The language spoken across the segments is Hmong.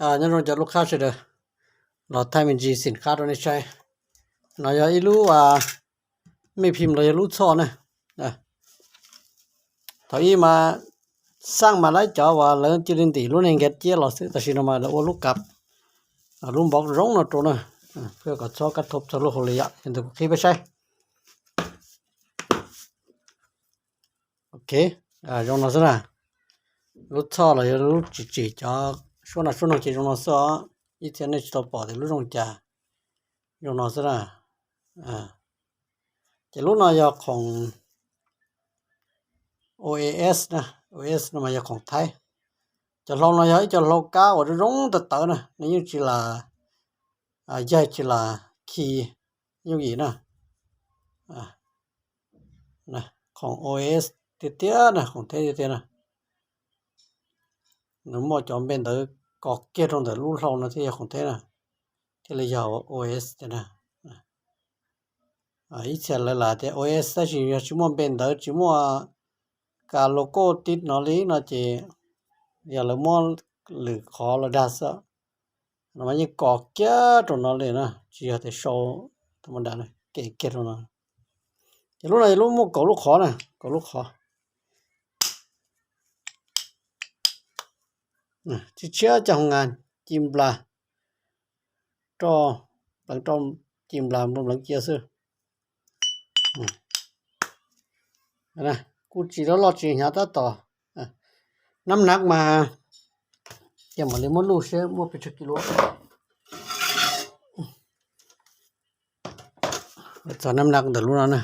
Nyob zoo cov lub qhab sawv daws, los thaij me ntsis xim qhab rau nej saib. No yog ib lub mej phim los yog lub txhoj na. Thaum ub mas xaj mas lawv cov uas lawv cia li ntim lub neeg nkav ciab los xwb, tam sim no mas lawv ua lub kav, lub npov zoo no rau na, kom txhob kab thob txog lub hauv li yom, ces kuv qhib peb saib. Ok, zoo no xwb na. Lub txhoj los yog lub tsim tsim cov suab no suab noog ces zoo no xwb os. Ib txhia nej tsis tau pom tias lub zoo cas, zoo no xwb na. Ces lub no yog khoom O E S na, O E S no mas yog khoom Thaib. Cov hlau no yog ib co hlau kab uas zoo tawv tawv na, nws yeej tsis lam yaig tsis lam khi yooj yim na. Khoom O E S tiag tiag na, khoom Thaib tiag tiag na. Nws muaj cov npe ntawv kos kiag rau ntawm lub hlau no thiaj yog khoom Thaib na, thiaj li yog O E S tiag na. Ib txhia lawv lam tias O E S tab sis yog tsis muaj npe ntawv tsis muaj ka logo tib no li no ces yog lawv muab lwm qhov los dag xwb. No mas yeej kos kiag rau no li na, tsis yog tias sau tha ma da, kem kiag rau no. Ces lub no yog lub muaj kaum lub qhov na, kaum lub qhov. Tshiab tshiab coj hoo nga, ci nplas, roj pleev roj, ci nplas npleev cia xwb. Kuj tsis loj loj tsis hnyav tab tom. Nab nav mas cia mam li muab luj seb muaj pes tsawg kis lus. Txog nab nav ntawm lub no na.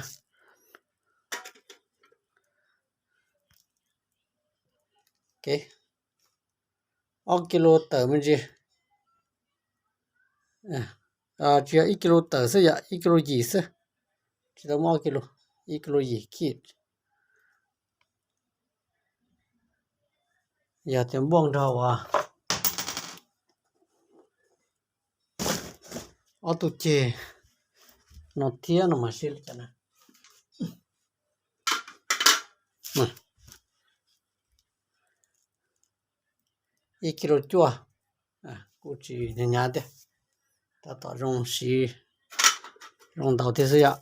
Ob kis lus tawm me ntsis. Tsis yog ib kis lus tawm xwb yom, ib kis lus yim xwb. Tsis tau muaj ob kis lus, ib kis lus yim kij. Yog tias npuaj nrog uas ob tug ceg no thiab no mas sib li cas na. Ib kis lus cuaj, kuj tsis hnyav hnyav thiab, tab tom zoo siv, zoo ntaus thiab xwb yom.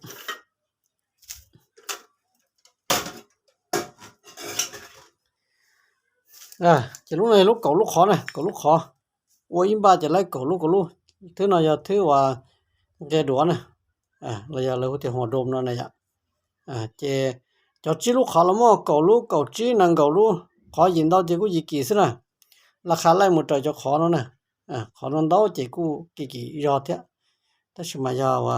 Ces lub no yog lub kaum lub qhov na, kaum lub qhov. Ua ib npaj ces laib kaum lub kaum lub. Thwb no yog thwb uas nqe duav na, los yog lawv hu tias hua dom no na yom. Ces cov tsib lub qhov los muaj kaum lub, kaum tsib nees nkaum lub, qhov yim ntau ces kuj yim kis xwb na. Laj qha laij mus raws cov qhov no na. Qhov no ntau ces kuj kim kim zog thiab, tab sis mas yog ua,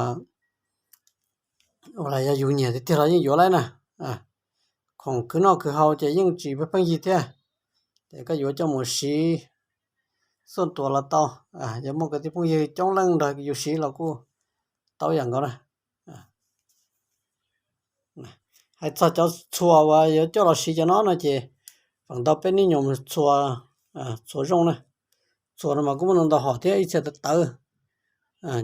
ua los yog yus nyiam tiag tiag los yeej yuav laib na. Khoom khwv noj khwv haus ces yeej tsis pheej yig thiab, ces koj yuav coj mus siv xuaj tuas los tau. Yog muaj kwv tij phooj ywg coob leej nrog yus siv los kuj tau ib yam nkaus na. Hais txog cov txhuas uas yuav coj los siv cov no no ces feem ntau peb nib nyuam txhuas, txhuas zoo na. Txhuas no mas kuj muaj ntau ntau hom thiab, ib txhia tawv tawv,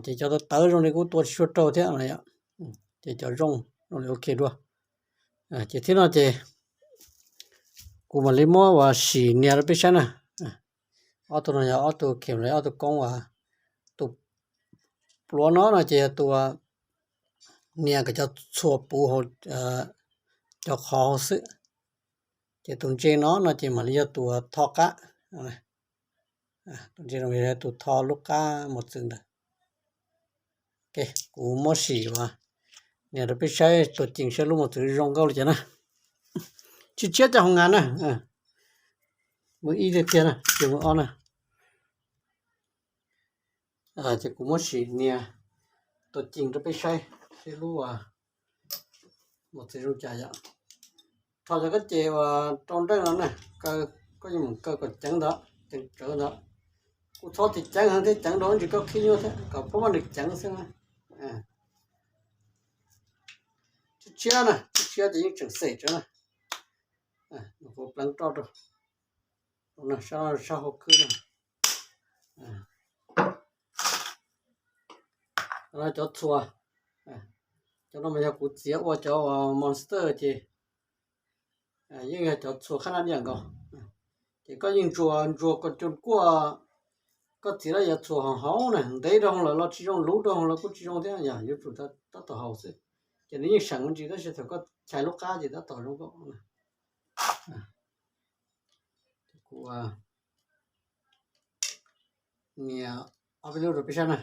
ces cov tawv tawv zoo li kuj tua tsis tshua raug thiab no yom. Ces cov zoo zoo li ok dua. Ces thiab no ces kuv mam li muab uas sim nias rau peb saib na. Ob tug no yog ob tug khem los ob tug koob uas, tus pluav no no ces yog tus nias kom cov txhuas puv hauv cov qhov hauv xwb. Ces tus ntse no no ces mam li yog tus tho qab. Tus ntse no yog tus tho lub qab mos txwv ntawd. Kuv muab sim uas nias rau peb saib tus ceem saib lub mos txwv zoo nkauj li cas na. Tshiab tshiab cov hoo nga na. Mus ib tiag tiag na, ces mus ob na. Ces kuv muab sim nias tus ceem rau peb saib, saib lub mos txwv zoo cas yom. Tho cov kab ces uas rau nreej no na, kaw, koj yuav mus kaw kom ceev ntawd, ceev tsawv ntawd. Kuj txhob tias ceev heev thiab, ceev rau ntsis koj khib nyuaj thiab, kom pab maj nws ceev xwb na. Tshiab tshiab na, tshiab tshiab ces yeej tseem xem tsawv na. Kuv pleev roj rau, sab, sab hauv khwb na. Cov txhuas, cov no mas yog kuv txiav ua cov monster ces yeej yog cov txhuas qhab nab diam nkaus. Ces koj yeej ntsuas ntsuas kom cua kuaj koj txiav lawm yuav txhuam hauv hauv na, ntev rau hauv lawm los tsis zoo, luv rau hauv lawm kuj tsis zoo thiab, yog yuav tsum tab tom haus xwb. Ces nws yeej seem me ntsis tab sis thaum koj chais lub qab ces tab tom zoo nkauj. Kuv nias ob peb lub rau peb saib na.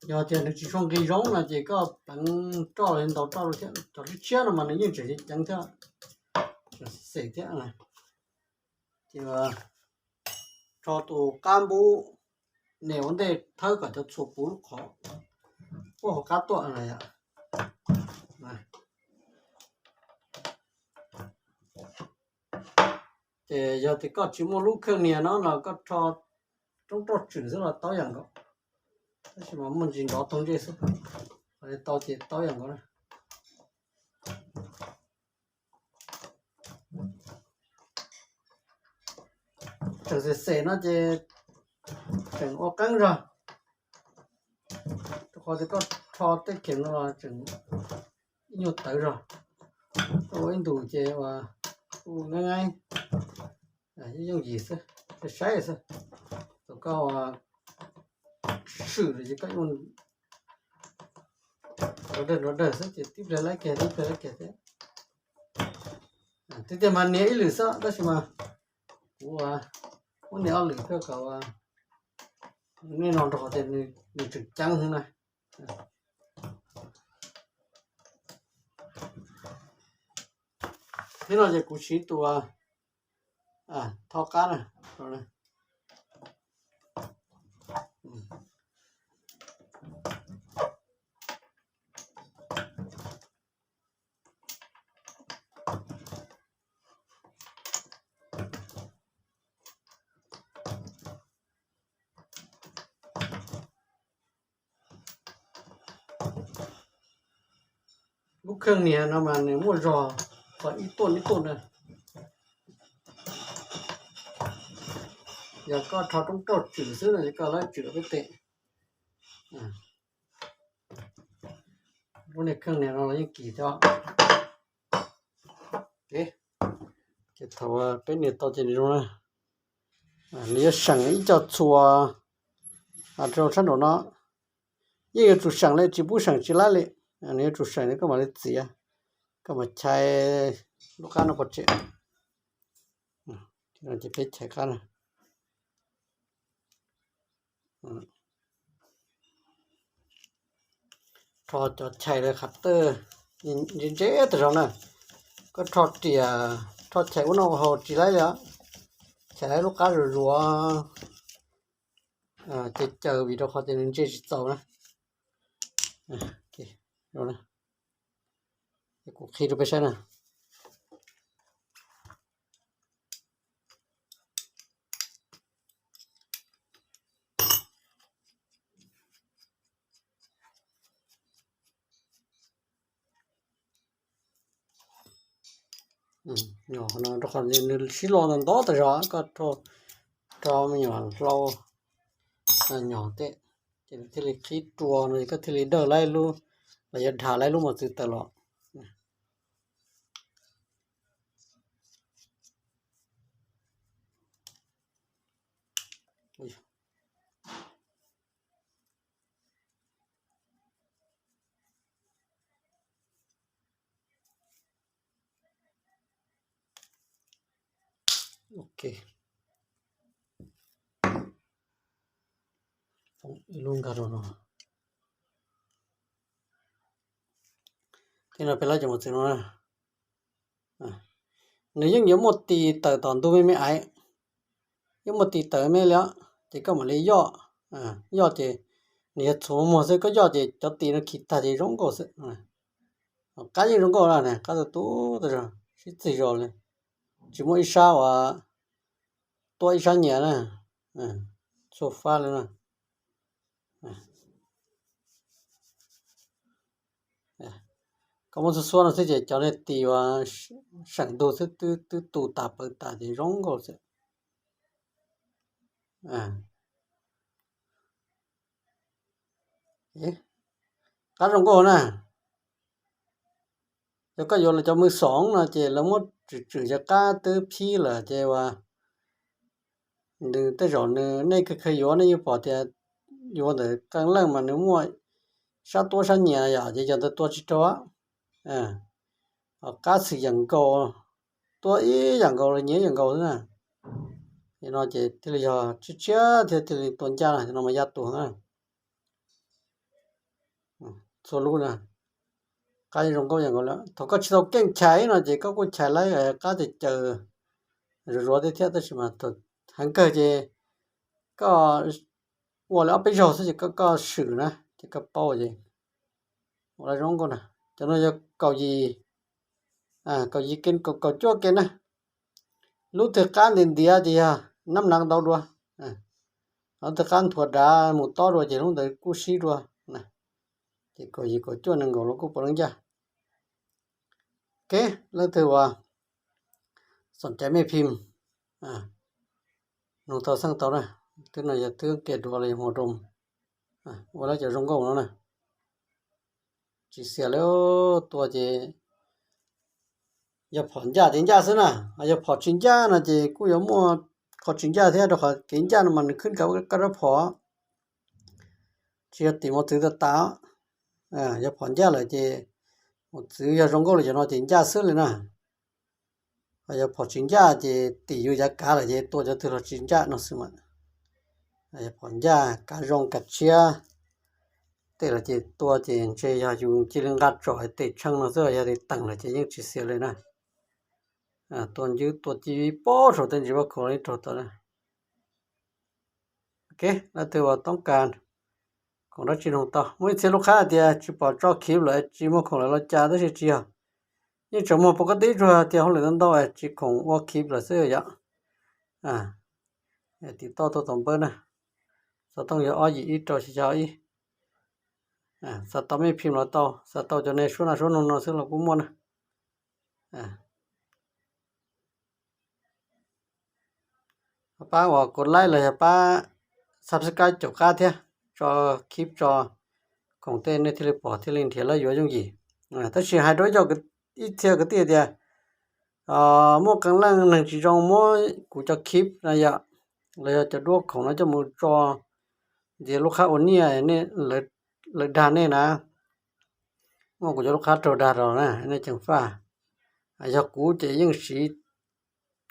Yog tias nws tsis tshua nqis zoo no ces koj pleev roj li ntau roj thiab, cov tshiab tshiab no mas nws yeej tseem ceev thiab, xem thiab. Ces rho tus qab npub nias ua ntej thawb kom cov txhuas puv lub qhov puag hauv qab tuaj. Ces yog tias koj tsis muaj lub kheej nias no los koj rho roob roj tswm xwb los tau ib yam nkaus, tab sis mas muaj ntsis nrov toog ntsej xwb, tau ces tau ib yam nkaus na. Tseem xem xem no ces tseem ua qeeb zog, rau qhov tias koj rho tej kheem no tseem ib nyuag tawv zog, ua ib ntus ces ua nqaib nqaib, yooj yim xwb, saib xwb. Thaum koj swm lawm ces koj yuav nrov dawg nrov dawg xwb ces tib pliag laib kiag tib pliag laib kiag thiab. Tiag tiag mas nias ib lwm xwb tab sis mas kuv muab nias ob lwm thiab kom nej no rau qhov tias nws tseem ceeb xwb na. Thiab no ces kuv siv tus tho qab na. Lub kheej nias no mas nws muaj zog txog ib tuaj ib tuaj na. Yog koj rho roob roj tswm xwb no ces koj lawv tswm peb tes. Lub niag kheej nias no los yeej kim thiab. Ces thaum peb nias tau ces nws zoo na. Nws yuav seem ib co txhua rau sab nraum no. Yeej yuav tsum seem li, tsis pub seem tsis laib li. Nws yuav tsum seem li koj mam li txiav, koj mam chais lub qab no pov tseg. Ces peb chais qab na. Rho cov chais lawv qhov twg ntse ntse tas zog na. Koj rho riam, rho chais ua noj ua haus tsis laib li os. Chais lub qab zuav zuav ces caw vim rau qhov tias nws ntse tsis txaus na. Kuv qhib rau peb saib na. Rau qhov nws sib lo ntau ntau tas zog, koj rho me nyuam hlau nyog tej, ces nws thiaj li qhib rua no, koj thiaj li dawj laib lub, los yog dham laib lub mos txwv tawm los. Ok. Lub nkag rau no. Thiab no peb lab cov mos txwv no na, nws yeej yuav muaj tis tawm tom ntug me me aiv, yeej muaj tis tawm me li os, ces koj mam li yoj, yoj ces nws yog txhuam muag xwb, koj yoj ces cov tis no khi tag ces zoo nkauj xwb. Qab yeej zoo nkauj na, qab tu tu tas zog, sib txig zog li, tsis muaj ib sab uas tuaj ib sab nyias na, txhua fab li na. Koj muab xuab xuab no xwb ces cov niag tis uas seem ntug xwb twb tu tas pawv tas ces zoo nkauj xwb. Qab zoo nkauj na. Yog koj yuav lawv cov mws xoom no ces lawv muab tswm tswm cov qab twb phib lawm ces uas nws tej zaum nws nej kawg kawg yuav nej yeej pom tias yuav ntawm qee leej mas nws muaj sab tuab sab nyias yom, ces cov ntawd tua tsis raug. Qab xwm yam nkaus, tua ib yam nkaus los nyias ib yam nkaus xwb na. No ces thiaj li yog tshiab tshiab thiaj thiaj li tua ncaj na, no mas yaj tuag na. Txhua lub na, qab zoo nkauj yam nkaus lawm. Thaum koj tsis tau keej chais no ces koj kuj chais laib qab caws caws zuav zuav thiab thiab, tab sis mas heev kawg ces koj ua li ob peb zaug xwb ces koj swm na ces koj paub ces ua zoo nkauj na. Cov no yog kaum yim, kaum yim ke, kaum cuaj ke na. Lub twg qab ntiav ntiav ces yog nab nav ntau dua, lub twg qab nthuav dav mus tob dua ces lub ntawd kuj sib dua. Ces kaum yim kaum cuaj nees nkaum los kuj puav leej ncaj. Ok, leej twg uas xoom caiv mej phim nug tau xeej tau na. Twb no yog twb ke duav los yog hmo roos, ua lawv cov zoo nkauj no na. Tsis xiam li, tua ces yog phom ncaj ces ncaj xwb na, yog phom tsis ncaj no ces kuj yuav muaj qhov tsis ncaj thiab, rau qhov kev ncaj no mas nws khwb kav koj rab phom, tsis yog tim mos txwv tas tas. Yog phom ncaj lawm ces mos txwv yog zoo nkauj li cov no ces ncaj xwb li na. Yog phom tsis ncaj ces tim yus yav kav lawm ces tua cov twg los tsis ncaj no xwb mas. Yog phom ncaj, kav zoo, kav tshiab tej lawm ces tua ces ntshe yog yus cia li nqa tsom tes tshee no xwb, yog li teem lawm ces yeej tsis xiam li na. Tua ncwb tua ci pob saum tej ntsis pob khoom li raug tau na. Ok, leej twg uas toob kas khoom dab tsi nug tau. Muaj ib txhia lub qhab tias tsis pom tso khib lawm tsis muaj khoom lawm los cas, tab sis tsis yog, yeej tseem muag pom koj tib tsuag tias hauj lwm ntau ntau tsis khoom ua khib lawm xwb yom. Tim toj tuaj tom npawb na, xov tooj yog ob yim ib rau xya xya ib. Xav tau mej phim los tau, xav tau cov neeg suab nas suab noog no xwb los kuj muaj na. Pab uas kov like los yog pab subscribe caum qab thiab, tso khib tso khoom tej nej thiaj li pom thiaj li nrhiav lawv yuav yooj yim. Tab sis hais rau ib co, ib txhia kwv tij tias muaj qee leej neeg tsis zoo muab kuv cov khib na yom, los yog cov duab khoom no coj mus tso ntxias lub qhab ua niaj lawv dag nej na. Muab kuv cov lub qhab raug dag rau na, nej ceev faj. Yog kuv ces yeej siv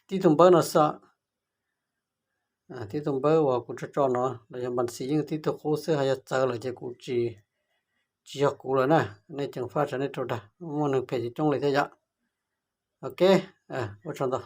tib tug npawb no xwb. Tib tug npawb uas kuv tso tso no los yog npas xis yeej tib tug qub xwb, ho yog txawv lawm ces kuv tsis, tsis yog kuv lawm na. Nej ceev faj tsam nej raug dag, muaj neeg phem coob coob li thiab yom. Ok, ua tsaug ntau.